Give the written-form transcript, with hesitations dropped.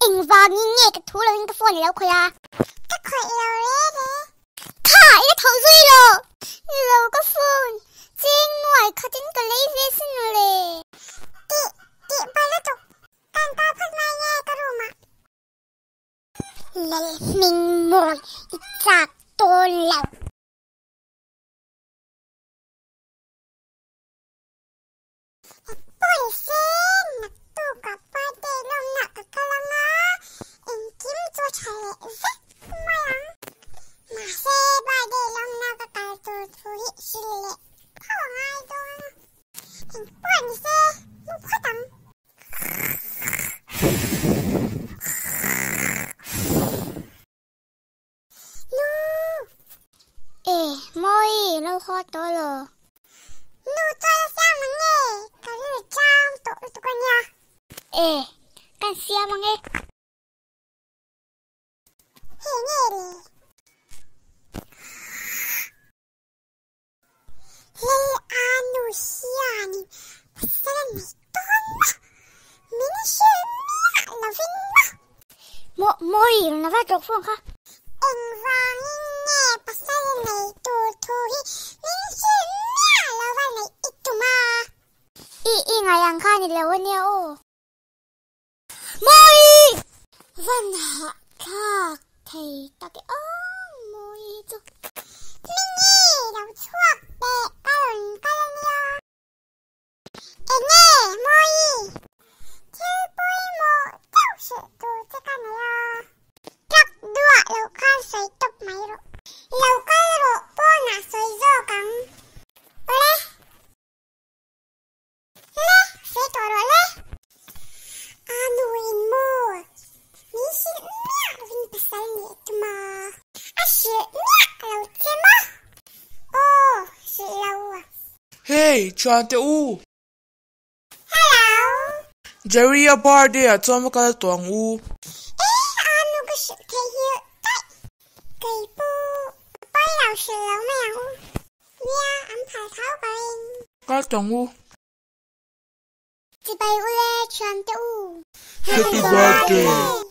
Engvangin nge ka thu loin ka phone alo khawih a? Ka khawih lo re re. Kha, i la tho zui lo! Ni lo ka phone cheng nuai khatin ka lei ve sin le. Tih, tih pa lutuk. Kan kal phawt mai nge ka room ah. Lalhming mawi i chak dawn lo. Pawi se naktukah birthday lawmna ka kal anga engkim chu a tha leh vek mai ang. Mahse birthday lawmna ka kal tur thu hi hrilh leh tho a ngai dawn a, engpawh ni se mu phawt ang. Nu! E, Mawi, lo haw tawh lo. Nu chuan a siam ang e, ka rilru chang tawh lutuk a nia. E, kan siam ang e. Hei nge le? Lal Anu hianin pasal a nei dawn maw? Min hrilh miah lovin maw? Maw, Mawi, rawn la vat rawh phone kha. Engvangin nge pasal a nei tur thu hi min hrilh miah lova neih i tum a? I, i ngai ang kha ni lo a nia aw. Mawi! Van hahthlak thei tak e aw Mawi hi chu. Mingi lo chhuak teh ka rawn kal a nia. Enge Mawi? Thil pawimawh deuh hrilh tur che ka nei a. Truck duah loh khan sawi tawp mai rawh. Lo kal rawh pawnah sawi zawk ang. Awle. Le, sawi tawh rawh le. A nu in maw? Min hrilh miah lovin pasal nih tum a. A hrilh miah lo che maw? Aw, hrilh lo. Hey, thiante u! Hello! Jerry a birthday ah chuan va kal tawh ang u. E, a nu ka hrilh theih nghilh daih. Kei pawh ka pawi lo hrilh lo mai ang u. Nia, an phal tho ka ring. Kal tawng u. Chibai u le, thiante u. Happy birthday!